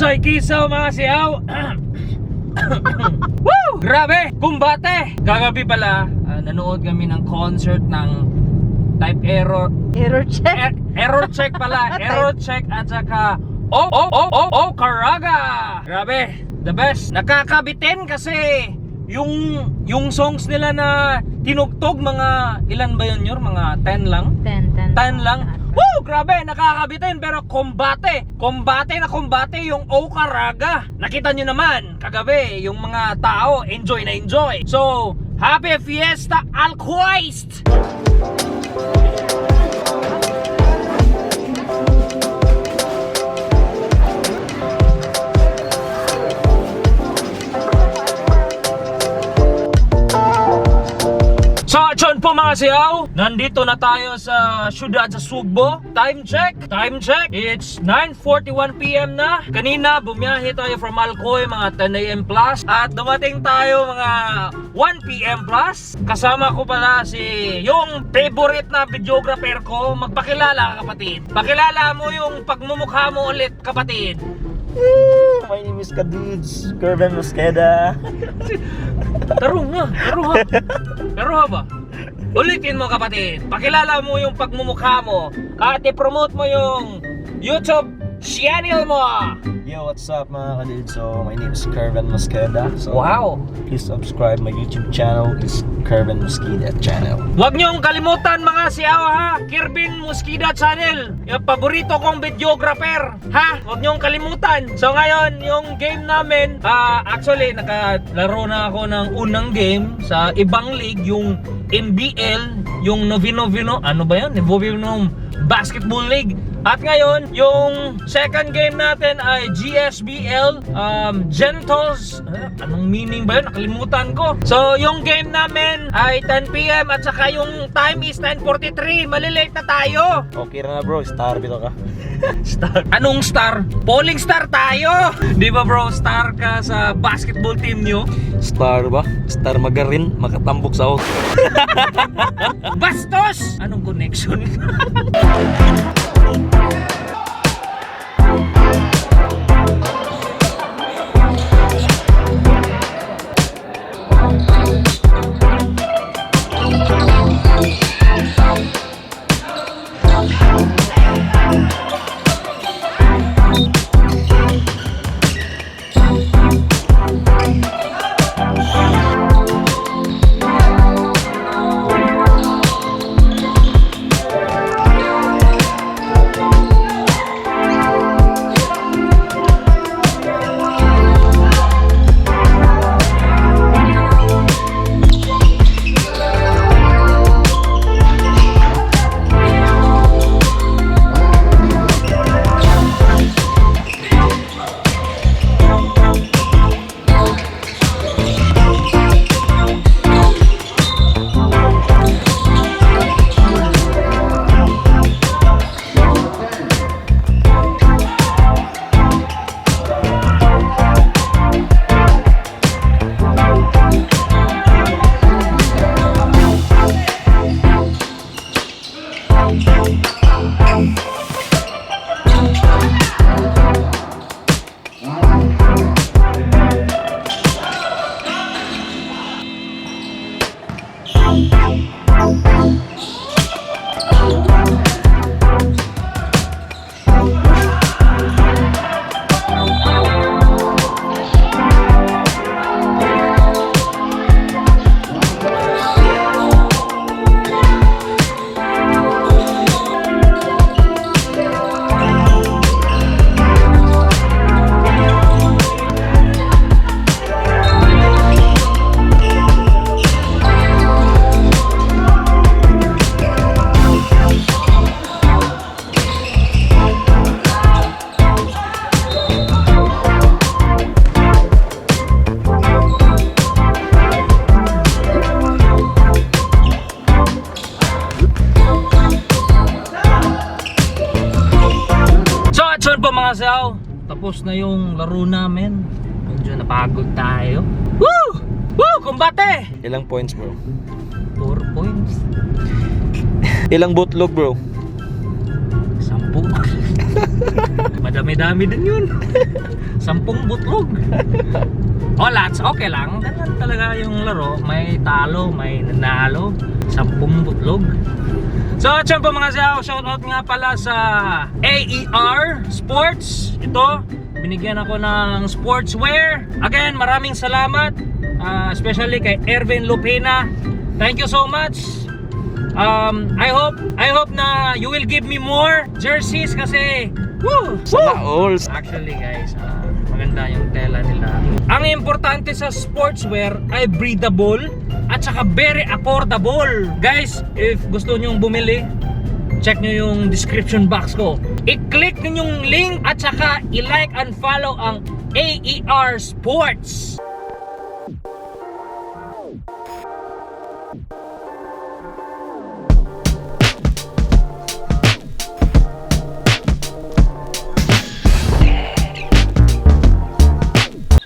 Ay, kisaw mga siyaw. Woo! Grabe! Kumbate! Kagabi pala, nanood kami ng concert ng Type Error. Error check. Error check pala. Error check at saka Karaga! Grabe! The best! Nakakabitin kasi yung songs nila na tinugtog, mga ilan ba yun yun? Mga 10 lang? 10 lang? Woo! Grabe! Nakakabitin pero kumbate na kumbate yung Karaga. Nakita nyo naman kagabi yung mga tao enjoy na enjoy. So, Happy Fiesta Alquist! So, po mga siyaw, nandito na tayo sa syudad sa Sugbo. Time check. It's 9:41 PM na. Kanina bumiyahe tayo from Alcoy mga 10 AM plus at dumating tayo mga 1 PM plus. Kasama ko pala yung favorite na videographer ko. Magpakilala kapatid. Pakilala mo yung pagmumukha mo ulit kapatid. My name is Kadudes, Kervin Mosqueda. Taro ba? Ulitin mo kapatid. Pakilala mo yung pagmumukha mo at i-promote mo yung YouTube channel mo. Yo, what's up mga kadudes? So, my name is Kervin Mosqueda. So, Wow! please subscribe my YouTube channel is Kervin Mosqueda channel. Huwag niyong kalimutan mga siyaw ha, Kervin Mosqueda channel, yung paborito kong videographer ha, huwag niyong kalimutan. So ngayon, yung game namin, actually nakalaro na ako ng unang game sa ibang league, yung NBL, yung Novino, ano ba yan? Novino Basketball League. At ngayon, yung second game natin ay GSBL Gentles. Anong meaning ba yun? Nakalimutan ko. So, yung game namin ay 10 PM at saka yung time is 10:43. Malilate na tayo. Okay na bro, star dito ka. Star? Anong star? Polling star tayo. Di ba bro, star ka sa basketball team nyo? Star ba? Star magarin, makatambok sa out. Bastos! Anong connection? mga saw, tapos na yung laro namin. Medyo napagod tayo. Woo! Woo! Kumbate! Ilang points bro? 4 points. Ilang botlog bro? 10. Madami-dami din yun. 10 butlog. Oh, lots, okay lang. Ganyan talaga yung laro. May talo, may nanalo. 10 butlog. So, dyan po mga siyaw, shoutout nga pala sa AER Sports. Ito, binigyan ako ng sportswear. Again, maraming salamat. Especially kay Erwin Lupina. Thank you so much. I hope na you will give me more jerseys kasi Sana all. actually guys, maganda yung tela nila. Ang importante sa sportswear ay breathable at saka very affordable. Guys, if gusto nyong bumili, check nyo yung description box ko. I-click nyo yung link at saka i-like and follow ang AER Sports.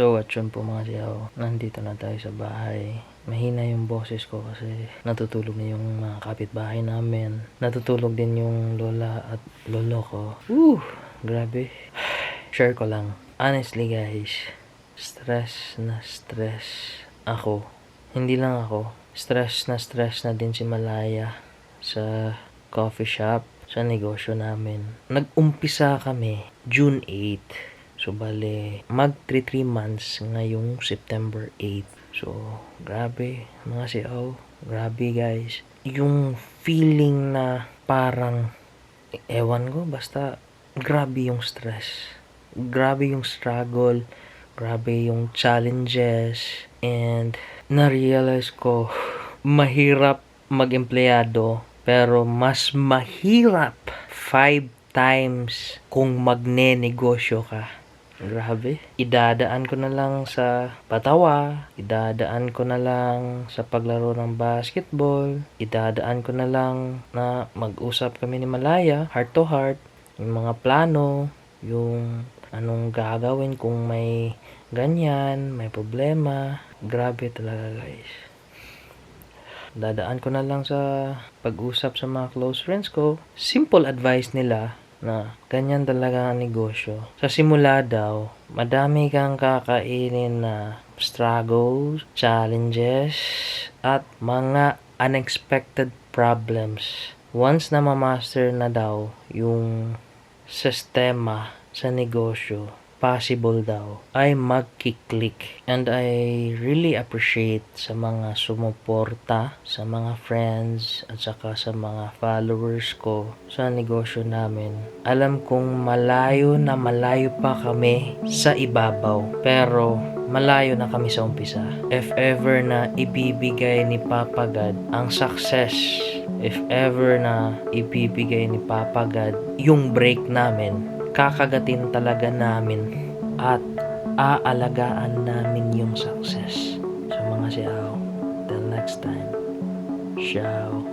So, at yun po mga siyaw, nandito na tayo sa bahay. Mahina yung boses ko kasi natutulog na yung mga kapitbahay namin. Natutulog din yung lola at lolo ko. Grabe. Share ko lang. Honestly guys, stress na stress ako. Hindi lang ako. Stress na din si Malaya sa coffee shop, sa negosyo namin. Nag-umpisa kami June 8. So, bale, mag 3 months ngayong September 8. So, grabe, mga siyaw. Grabe, guys. Yung feeling na parang, ewan ko, basta, grabe yung stress. Grabe yung struggle. Grabe yung challenges. And, na-realize ko, mahirap mag-empleyado. Pero, mas mahirap 5 times kung magne-negosyo ka. Grabe. Idadaan ko na lang sa patawa. Idadaan ko na lang sa paglaro ng basketball. Idadaan ko na lang na mag-usap kami ni Malaya, heart to heart. Yung mga plano, yung anong gagawin kung may ganyan, may problema. Grabe talaga guys. Dadaan ko na lang sa pag-usap sa mga close friends ko. Simple advice nila na ganyan talaga ang negosyo. Sa simula daw, madami kang kakainin na struggles, challenges, at mga unexpected problems. Once na ma-master na daw yung sistema sa negosyo, possible daw, ay magkiklik. And I really appreciate sa mga sumuporta, sa mga friends, at saka sa mga followers ko sa negosyo namin. Alam kong malayo pa kami sa ibabaw, pero malayo na kami sa umpisa. If ever na ibibigay ni Papa God ang success, if ever na ibibigay ni Papa God yung break namin, kakagatin talaga namin at aalagaan namin yung success. So mga siyaw, till next time, ciao.